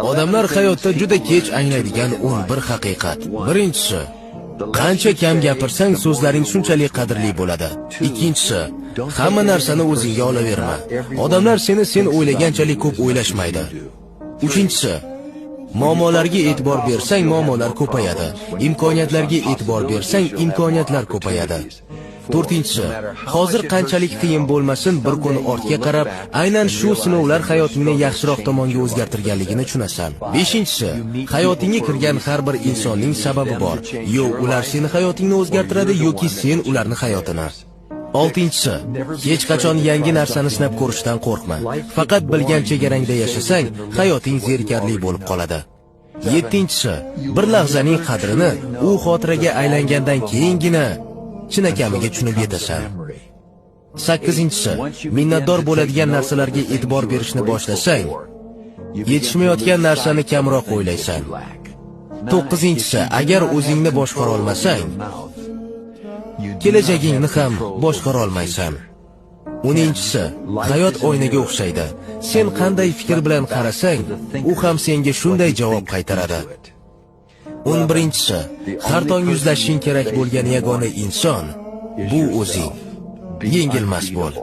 Odamlar hayotda juda kech anglaydigan 11 haqiqat. Birinchisi, qancha kam gapirsang, so'zlaring shunchalik qadrli bo'ladi. Ikkinchisi, hamma narsani o'zingga olaverma. Odamlar seni sen o'ylaganchalik ko'p o'ylashmaydi. Uchinchisi, muammolarga e'tibor bersang, muammolar ko'payadi. Imkoniyatlarga e'tibor bersang, imkoniyatlar ko'payadi. To'rtinchisi, hozir qanchalik qiyin bo'lmasin, bir kun ortga qarab, aynan shu sinovlar hayotingni yaxshiroq tomonga o'zgartirganligini tushunasan. Beshinchisi, hayotingga kirgan har bir insonning sababi bor. Yo ular seni hayotingni o'zgartiradi, yoki sen ularni hayotini. Oltinchisi, hech qachon yangi narsani sinab ko'rishdan qo'rqma. Faqat bilgan chegarangda yashasang, hayoting zerikarli bo'lib qoladi. Yettinchisi, bir lahzaning qadrini u xotiraga aylangandan keyingina chinakamiga tushunib yetasan. Sakkizinchisi, minnatdor bo'ladigan narsalarga e'tibor berishni boshlasang, yetishmayotgan narsani kamroq o'ylaysan. To'qqizinchisi, agar o'zingni boshqara olmasang, kelajagingni ham boshqara olmaysan. O'ninchisi, hayot oynaga o'xshaydi. Sen qanday fikr bilan qarasang, u ham senga shunday javob qaytaradi. 11-inchisi, har tong yuzlashishing kerak bo'lgan yagona inson bu o'zing. Yengilmas bo'l.